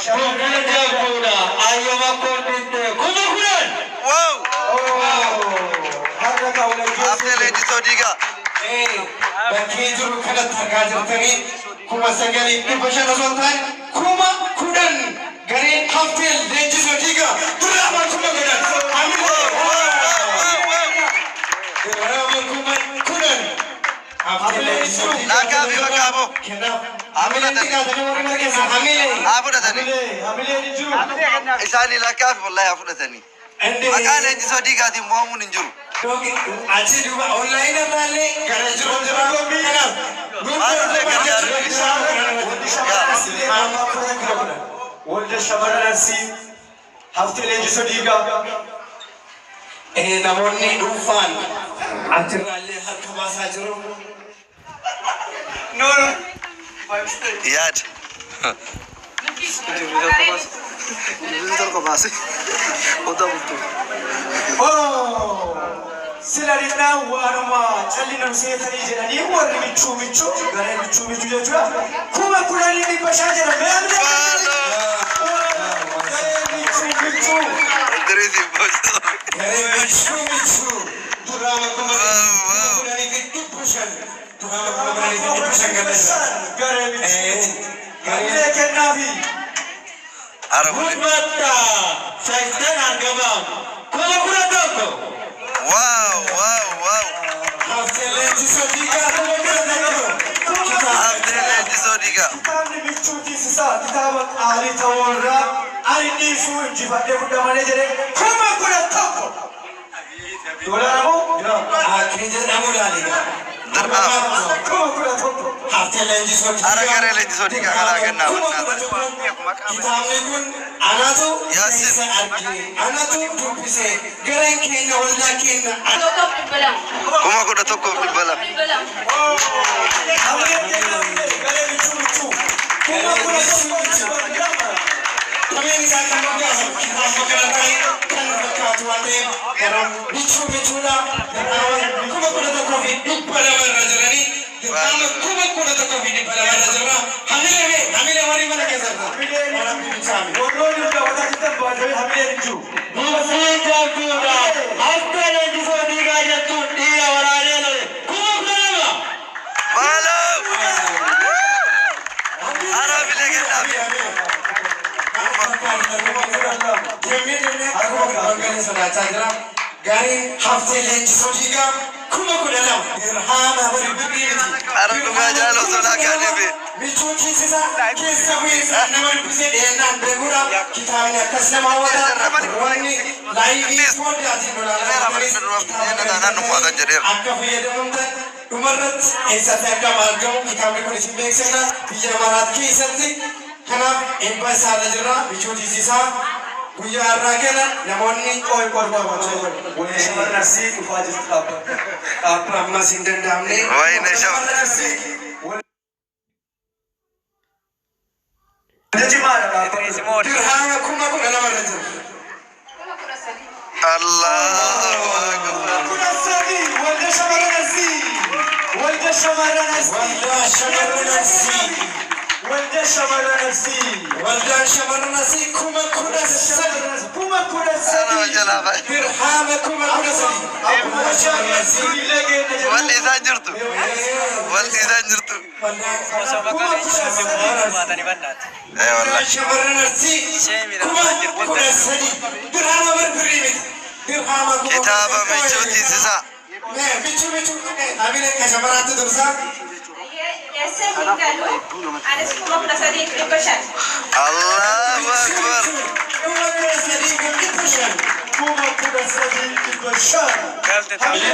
Dubbii jabduudha. Ayyuma kordinte 10,000. Wow! Har'a kaawwan Haftee Leenjisoo Diigaa. Bakkee jiru kanatti argaa jirtanii 9,500 osoo hin taane 10,000 gareen Haftee Leenjisoo Diigaa dirqama 10,000. Dirqama 10,000. Haftee Leenjisoo Diigaa. Laakaa fi bakka aboo. Kanaaf hamileen xiqqaatanii warri mana keessaa hamilee. Haa fudhatanii. Hamileen hin jiru. Isaanii lakkaa fi wallahi haa fudhatanii. Maqaa Leenjisoo Diigaatiin mo'amuun hin jiru. Achi duuba online irraallee gara jiru jira. Kanaaf Maalillee gargaaru. Walda shamarran Arsii Haftee Leenjisoo Diigaa. Namoonni dhuunfaan achirraallee harka baasaa jiru. Yaada. Sila dhinnaan waanuma callina seetanii jedhanii warri michuu michuu garee michuu michuu jechuudha. 10,500 jedhame. Garee michuu michuu. Idris Impoosoo. Garee michuu michuu duraama 10,500 duraama 10,500 galata. Garee michuu. Hamilee kennaafi. Ara bulee. Gurbatta shaytan argamaam 11,000. Wow! Wow! Wow! Haftee Leenjisoo Diigaa 11,000. Haftee Leenjisoo Diigaa. Kitaabni michuu tiisisaa kitaaba qaalii ta'uu irraa ani dhiisuu injifadhee fudhamanii jedhee 11,000. Doolaara moo? Akka jedhamu laaligaa. Dirqama. 11,000. Haftee Leenjisoo Diigaa. Ara garee Leenjisoo Diigaa kanaa kennaa 11,000. Kitaabni kun anatu Yaasin. keessa arge, anatu dubbise, gareen keenya waldaa keenya. 11,200. Hamilee kennaafi garee michuu michuu. 11,200. Qabeen isaa kan moggaafamu kitaaba kanarraa kan fakkaatu waan ta'eef garuu michuu michuudha. Dirqama 11,200 irra jiranii dirqama 11,200 irra jirra. Hamilee mee hamilee warri mana keessa jirtan. Warroonni daawwataa jirtan baatee hamileen hin jiru. Dubbii jabduudha. Haftee Leenjisoo Diigaa jechuun dhiira waraanee lole 12,000. Maaloo! Ara bilee kennaafi. Deemnee akkuma bangalee sodaachaa jira. Gareen Haftee Leenjisoo Diigaa 12,000. Dirhaama bari birrii miti. Ara dhugaa jaaloo sodaa kaaniif. Michuu tiisisaa keessa bu'iinsa nama dubbisee dhiyeennaan beekuudha. Kitaabni akkas nama hawwata. Wanni live foddaatiin akka fayyadamamtan dhumarratti eessatti akka argamu kitaabni kun isin beeksifna biyya Amaaraat keessatti. Kanaaf eebba isaarra jirra michuu tiisisaa guyyaa har'aa kana namoonni Qoy qoy qoy qoy. Walda shamarran Arsii dhufaa jirtu dhaabbata. Dhaabbata. Ammas hin danda'amne. Wayne Shamarran Arsii. Walda cimaadha dhaabbata. Dirhaama 12,000 irra jira. Allahu akbar. 13,000 walda shamarran Arsii. Walda shamarran Arsii. Waldaa shamarran Arsii. Walda shamarran Arsii. Waldaan shamarran Arsii 13,000. 13,000. Ana jalaa bahe. Dirhaama 13,000. Akkuma shamarran Arsii illee geenne jedhu. Walli isaan jirtu. Walli isaan jirtu. 13,000. Eh wallahi. Shamarran Arsii 13,000. Dirhaama bar birrii miti. Dirhaama kuma Kitaaba michuu tiisisaa. Mee michuu michuu hamilee kan shamaraatti dursaa. Eessa hin galu anis 13,500. Allahu akbar. 13,500. 13,500. Kaale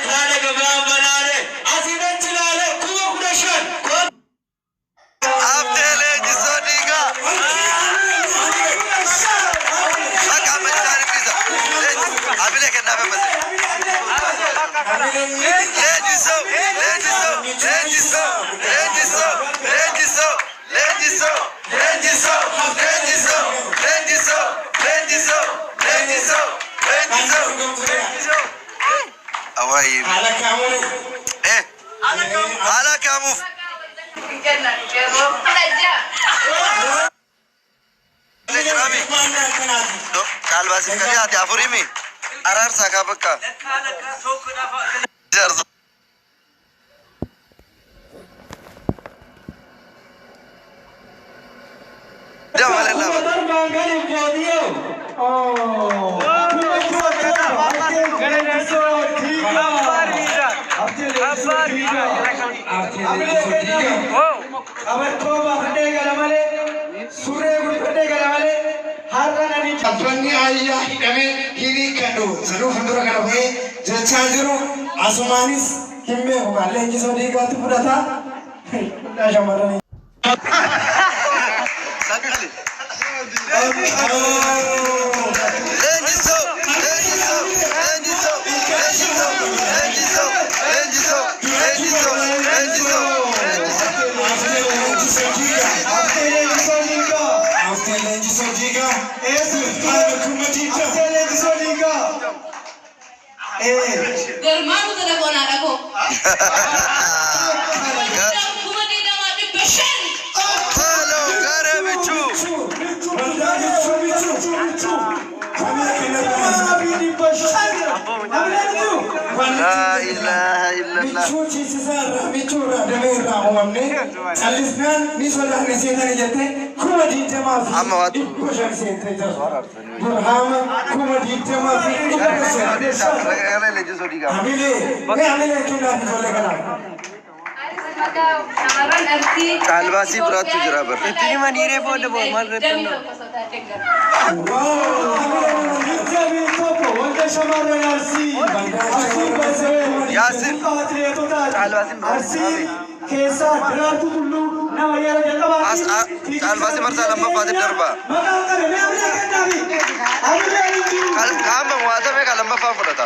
kaale gabaan banaale asiin achi ilaale 15,000. Haftee Leenjisoo Diigaa. Bakka amma isaanii dhiisa. Hamilee kennaaf ammas. Leenjisoo! Leenjisoo! Leenjisoo! Leenjisoo! Leenjisoo! Leenjisoo! Leenjisoo! Leenjisoo! Leenjisoo! Leenjisoo! Leenjisoo! Leenjisoo! Leenjisoo! Awaayi. Haala kaamuun Caalbaasiif kan dhiyaate afurimi. Araarsaa kaa bakka. Jaarsa. Dabale lama. Abbanni ayyaa hidhamee hirii kadhu sanuu fuuldura kana ba'ee jechaa jiru asumaanis hin beeku kan leenjisoo diigaatti fudhata. Waldaa shamarranii. Sagali. Leenjisoo. Leenjisoo. Leenjisoo. Leenjisoo. Leenjisoo. Leenjisoo. Leenjisoo. Leenjisoo. Leenjisoo. Haftee leenjisoo diigaa. Haftee leenjisoo diigaa. Eessa 20,000. Garmaatu telefoonaa dhagoo. 20,500. Halo garee bichuu. Waldaa bichuu bichuu. Kamee kenna. Laa ilaaha illallah. Michuu ciisisaa irraa michuu irraa damee irraa uumamne callisnaan ni sodaanne seetanii jettee 20,500 Amma waatu. seentee jirra. Burhaama 20,500. Garee leenjisoo diigaa. Hamilee mee hamilee kennaaf ijoollee kanaaf. Anis maqaa shamarran Arsii. Caalbaasii biraatu jira bara. Itti himaniiree booda boo maal irratti Dammi tokko sodaatee gara. Yaasin. Caalbaasiin Arsii keessaa Diraartuu Tulluu nama yeroo jalqabaatti As caalbaasii marsaa lammaffaatiif darba. Maqaan qabe mee hamilee kennaafi. Hamileen hin jiru. Qaama mo'atame kan lammaffaa fudhata.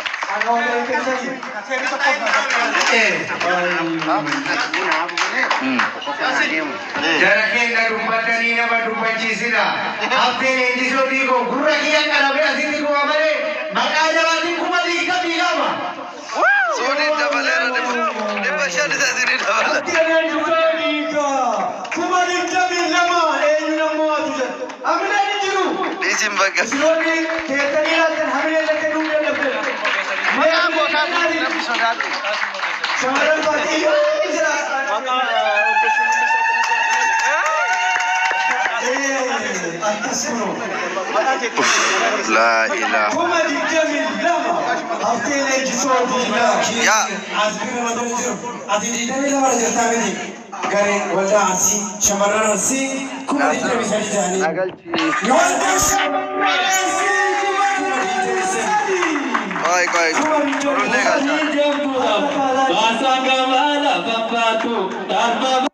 Jara keenya dubbatanii nama dubbachiisina. Haftee leenjisoo diigoo gurra kiyya qalabee asitti kuma malee maqaa jabaatiin 22,000. Suuniin dabaleera 500 isa isinii dabala. 22,000 eenyu nammoo atu jedha. Hamileen hin jiru. Dhiisiin bakka. Isinoonni teessanii ilaaltan hamileen lakkee nuu dadhabde. Shamarran baadiyyaa jira. Akkas kunoo. Laa ilaaha. 22,000 haftee leenjisoo diigaa. Yaa. As bira mata jiru. Ati 22 jirtaa miti. Gareen waldaa Arsii shamarran Arsii 23,000 ta'anii. Nagalchi. Waldaa shamarran Arsii 23,000. Qoy qoy. Culullee galchaa. Halo.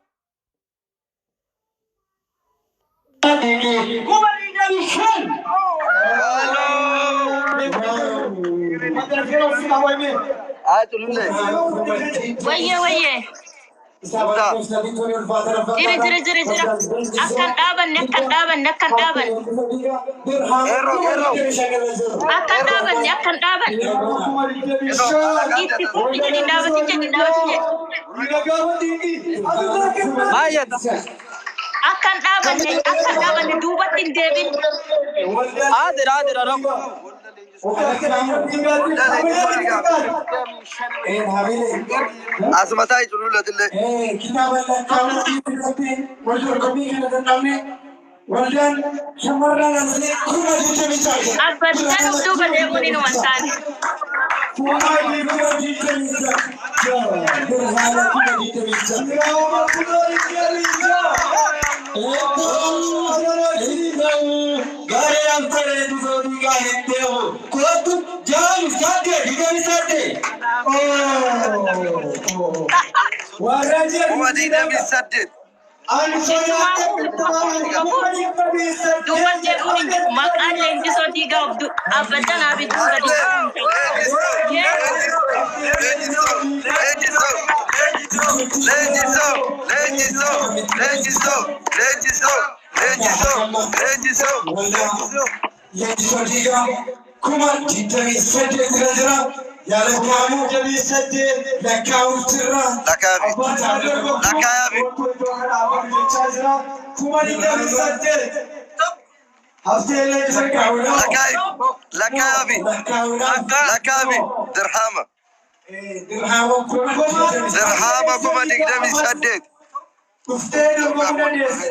Haa culullee. Wayye wayye. Jira jira jira jira. Akkan dhaabanne akkan dhaabanne akkan dhaabanne. Qeerroo qeerroo. Akkan dhaabanne akkan dhaabanne. Itti fufi jedhi dhaabatin jedhi dhaabatin jedhi. Akkan dhaabanne akkan dhaabanne duubatti hin deebin. Waldaa leenjisoo diigaa. Asuma taa'i cululleetillee. Kitaaba lakkaa'uu irratti wal dorgommii kana danda'amne waldaan shamarran Arsii 26,000. Abbattan of duuba deemuun inuma hin taane. 26,000. Burhaana 26,000. Garee haftee leenjisoo diigaa hin deemu. Kootu jaalu saddeet 28. Warra 28,000. Ani sodaatee Duuba deemuun hin jiru. Maqaan leenjisoo diigaa of abbattan abiddu dura deemuun hin ta'u. Leenjisoo. Leenjisoo. Leenjisoo. Leenjisoo. Leenjisoo. Leenjisoo. Leenjisoo. Leenjisoo. Leenjisoo. Leenjisoo diigaa 28,000 irra jira. Yaalakkaa'amu lakkaa'uuf jirra. Lakkaafi. Lakkaafi. 28,000. Haftee leenjisoo Lakkaa'i. Lakkaa'i. Lakkaa'i. Dirhama. Dirhaama kuma Dirhama 28,000. Dhuftee dorgomuu dandeesse.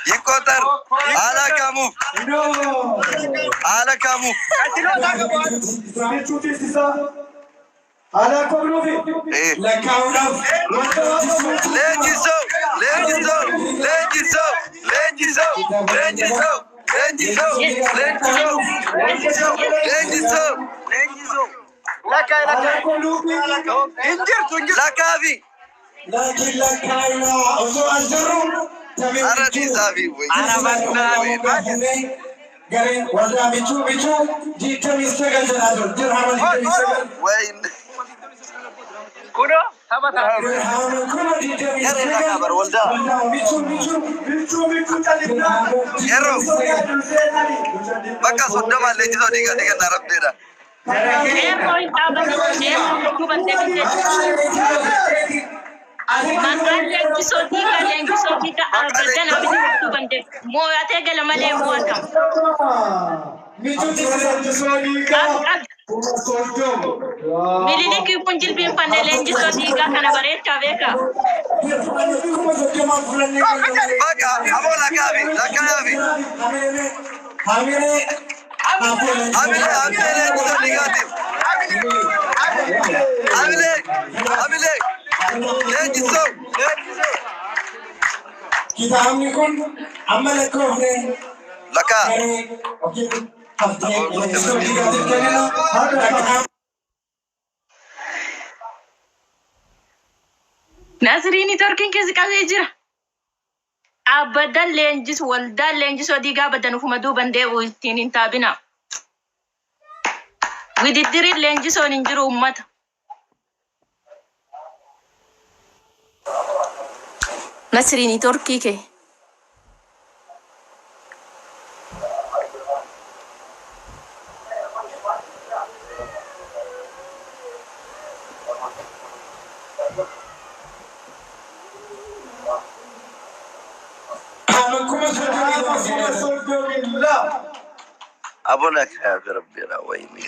Yikotar. Haala kamuuf. Inoo. Haala kamuuf. Michuu tiisisaa. Haala kooluufi. Lakkaa'uudhaaf. Leenjisoo. Leenjisoo. Leenjisoo. Leenjisoo. Leenjisoo. Leenjisoo. Leenjisoo. Leenjisoo. Leenjisoo. Haala kooluufi. Lakkaafi. Laakiin lakkaa'uudhaa osoo as jirru Ara dhiisaafi. Gareen waldaa michuu michuu 29 jedhaa jiru. Dirhama 29. Wayin. Dirhama 29,000. Bar waldaa. Waldaa michuu michuu. Michuu michuu califnaa. Yeroo. Bakka 30 leenjisoo dhiigaa dhiigan rabbeedha. Qeerroo hin dhaabatin. Qeerroo duuban deebitee. Maqaan leenjisoo diigaa leenjisoo diigaa abadan abidii duuban deebi. Moo'atee gala malee mo'atama. Michuu tiisisaa. Leenjisoo dhiigaa. Qab qab. 30,000. Mililikii kun jilbiinfanne leenjisoo diigaa kana bareechaa beekaa. Dirhama 30,000 fudhannee. Bakka aboo lakkaafi. Lakkaafi. Hamilee. Hamilee. Hamilee hamilee leenjisoo dhiigaatiif. Hamilee hamilee leenjisoo. Kitaabni kun amma lakkoofne Lakkaa. garee yookiin haftee leenjisoo dhiigaatiif kennina. Lakkaa Nasriin torkiin keessa qabee jira. Abadan leenjisu waldaan leenjisoo diigaa badan ufuma duuban deebi'u ittiin hin taabina. Wididdiriin leenjisoon hin jiru uummata. Nasriin torkii kee. Dirhama 32,000. 32,000. Aboo lakkaafi rabbeedha. Wayini.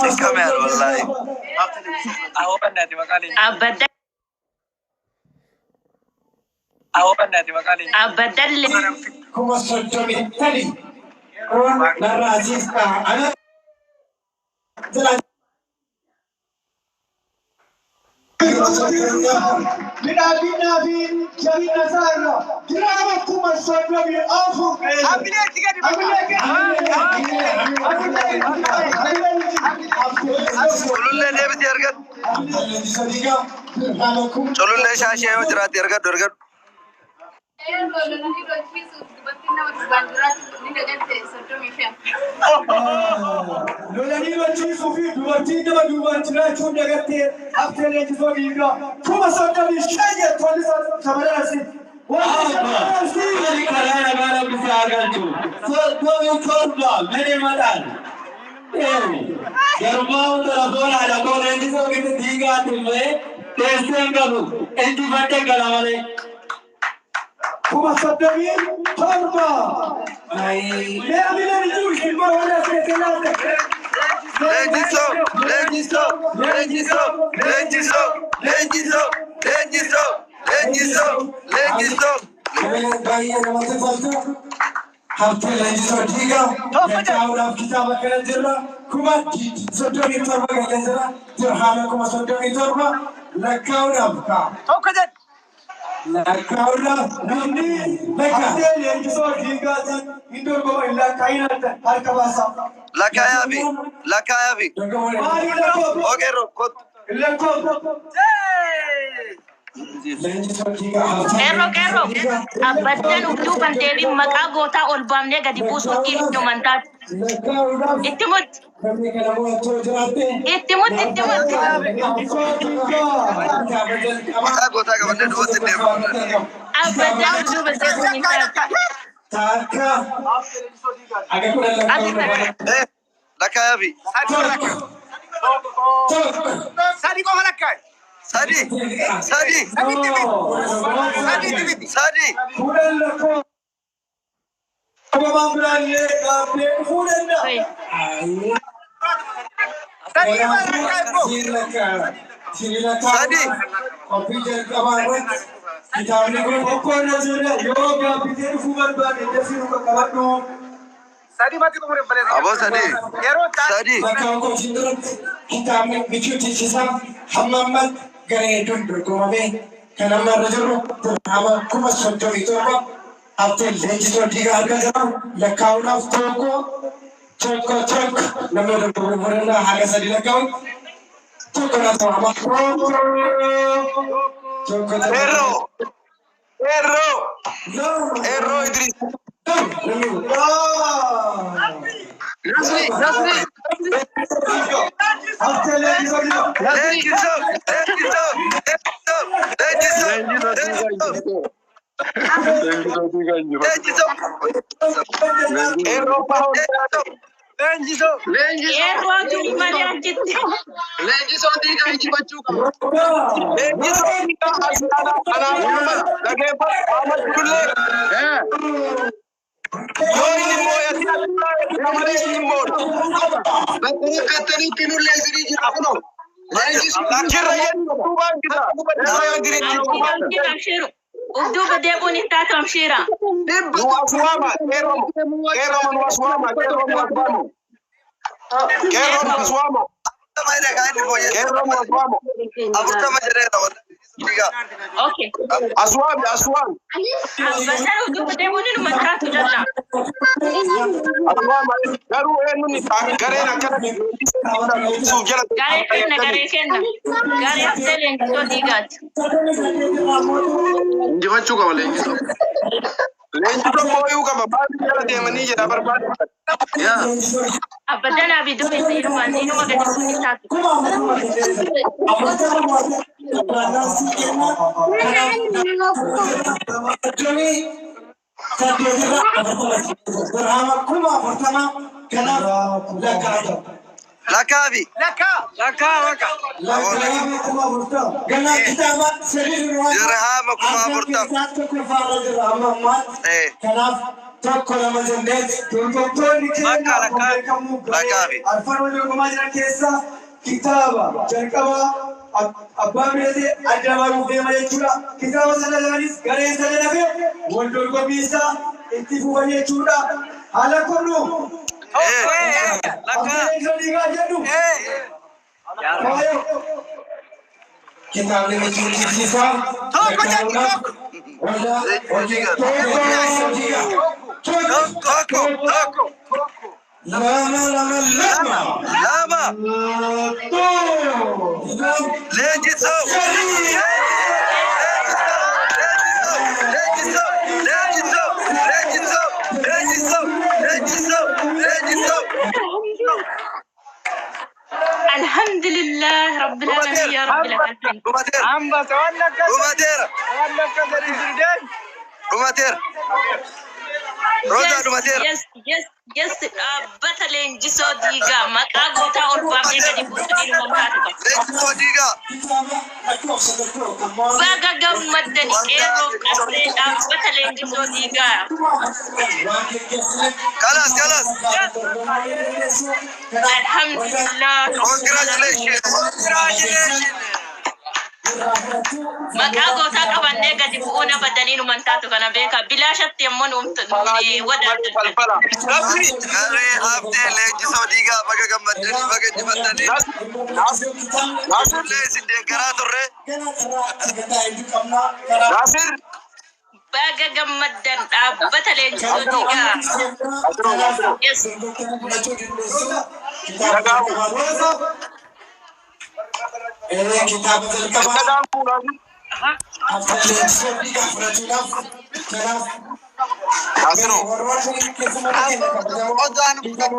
Xiqqameera wallaahi. Abadan abadan 33,000. Kun narraa asiis ta'a. Ana jala Midhaaginaa fi jabina isaa irraa dirhama 34,000. Culullee deebisii argadhu. Leenjisoo dhiigaa dirhama kuma. Culullee shaashee yoo jiraate argadhu argadhu. Lolanii lolchiisuuf dubartiin nama durbaan jiraatu ni dagatte 35. Lolanii lolchiisuu fi dubartiin nama duubaan jiraachuun dagattee haftee leenjisoo dhiigaa 35,000 jettu wanti shamarran asii. Wanti shamarran asii. Ani karaa nagaa rabbi si haa galchu. 37 mini madhaan. Garbaa telefoona haadha koo leenjisoo gidi diigaatti illee teessee hin qabu. Injifadhee gala malee. 37,000. Mee amileen jiru isin bara warra as keessee laatte. Leenjisoo leenjisoo leenjisoo leenjisoo leenjisoo leenjisoo leenjisoo leenjisoo. Baay'ee namatti toltu. Haftee leenjisoo dhiigaa lakkaa'uudhaaf kitaaba kana jirra. 37,000 galee jira. Dirhama 37,000 lakkaa'uudhaaf ka'a. Lakkaa'uudhaaf Namni lakkaa. haftee leenjisoo dhiigaatiin hin dorgoma hin lakkaa'in harka baasaa. Lakkaafi. Lakkaafi. Maaliif lakkoofne? Ogeerro kottu. Hin lakkoofne. Leenjisoo dhiigaa haftee. Qeerroo qeerroo abadan uf duuban deebiin maqaa gootaa ol baafnee gadi buusuun dhiifnu taate. Lakkaa'uudhaaf Itti mutti namni kana mo'attoo jiraatte. itti mutti itti mutti. Leenjisoo dhiigaa. Kitaaba jalqabaa. Maqaa gootaa qabannee duubatti deemu. Abadan uf duuban deebiin hin taate. Takka. Aga kudhan lakkaa'uun barbaada. Lakkaafi. Tokko. Tokko. Sadi. Sadi. Sadi. 10 lakkoofne. Dorgomaan biraallee gaabbee dhufuu danda'a. Sadi. Qophii jalqabaa irratti kitaabni kun Tokko irra jirra yoo gaabbitee dhufuu barbaade dafii nu qaqqabadhu. Aboo sadi. Sadi. bakka kootiin duratti kitaabni bichuu tiisisaa hamma ammaatti garee hedduun dorgomamee kan amma irra jirru dirhama 37,000 haftee leenjisoo diigaa argaa jira. Lakkaa'uudhaaf tokko tokko tokko namni dorgomuu danda'a haga sadi lakkaa'u tokko na ta'ama tokko tokko. Qeerroo. Qeerroo. Qeerroo Idris. Nasri, Nasri. Haftee leenjisoo diigaa. Leenjisoo. Leenjisoo. Leenjisoo. Leenjisoo. Leenjisoo. Qeerroo Leenjisoo. Leenjisoo. Leenjisoo. Qeerrootu malee achitti. Leenjisoo diigaa injifachuu qaba. Leenjisoo diigaa asxaadha. Kanaafuu dhageeffadhu Ahmad Dullee. Yoo inni moo'ate malee inni mo'atu. Bakka rakkattanitti nullee isinii jira kunoo. Leenjisoo. Jirra jedhu duubaan jira. Jirra Idris. Abshiru abshiru. Uf duuba deebi'uun hin taatu abshira. Nu aswaama qeerroo qeerroo nu aswaama qeerroo nu aswaama. Qeerroo nu aswaama. Qeerroo nu aswaama. Okay. Aswaami aswaami. Abbasaan uf duuba deebi'uun inuma taatu jalla. Aswaama garuu eenyuun gareen akkana leenjisuuf jala. Garee kenna garee kenna. Garee haftee leenjisoo diigaati. Injifachuu qaba leenjisoo. Leenjisoo mooyuu qaba baadii jala deemanii jedha barbaadu. Yaa. Abbadanaa fi duubessa inuma inuma gadi bu'uun hin taatu. 38 irra 40,000 kanaaf lakkaa'ata. Lakkaafi. Lakkaa'ame 40,000. Ganaa kitaaba sadii duraa. Dirhama 40,000. Keessaa tokko faarra jira amma ammaatti. Kanaaf tokko lama jenneeti. Dorgomtoonni keenya Lakkaa, akkuma lakkaa. beekamu garee Lakkaafi. arfan wal dorgomaa jiran keessaa kitaaba jalqabaa abbaan biratee adda baruuf deema jechuudha. Kitaaba sana lamanis garee sana lafee wal dorgommii isaa itti fufan jechuudha. Haala kunnu haftee leenjisoo diigaa jedhu. Faayo. Kitaabni bichuu tiisisaa. Lakkaa'uudhaaf waldaa hojii tokko tokko Tokko tokko lama lama lama. Lama. Lama. Leenjisoo. Leenjisoo. Leenjisoo. Leenjisoo. Leenjisoo. Leenjisoo. Leenjisoo. Alhamdulillah rabbil alamin ya rabbil alamin. Dhumateera. Dhumateera. Dhumateera. Roozaa dhumateera. Yes, dhaabbata leenjisoo diigaa maqaa gootaa ol baafnee gadi buusu ilma taatu qaba. Leenjisoo diigaa. Kitaaba lakkoofsa tokko kan mo'ame. Baga gammaddani qeerroo qarree dhaabbata leenjisoo diigaa. Waan geggeessine. Kalas kalas. Alhamdulillah. Congratulations. Congratulations. Maqaa gootaa qabannee gadi bu'uun abadanii numan taatu kana beeka. Bilaashatti yommuu nuumtu wadaaddu. Falfala. Nasri. Garee haftee leenjisoo diigaa baga gammaddanii baga injifattanii. Nasullee isin deeggaraa turre. Ganaa carraa sagantaa hedduu qabnaa karaa Nasir. Baga gammaddan dhaabbata leenjisoo diigaa. Yes. fudhachuu dandeessu. Kitaaba jalqabaa kitaaba jalqabaa haftee leenjisoo diigaa fudhachuudhaaf kanaaf Nasiroo. warroota keessummaa keenya kabajamoo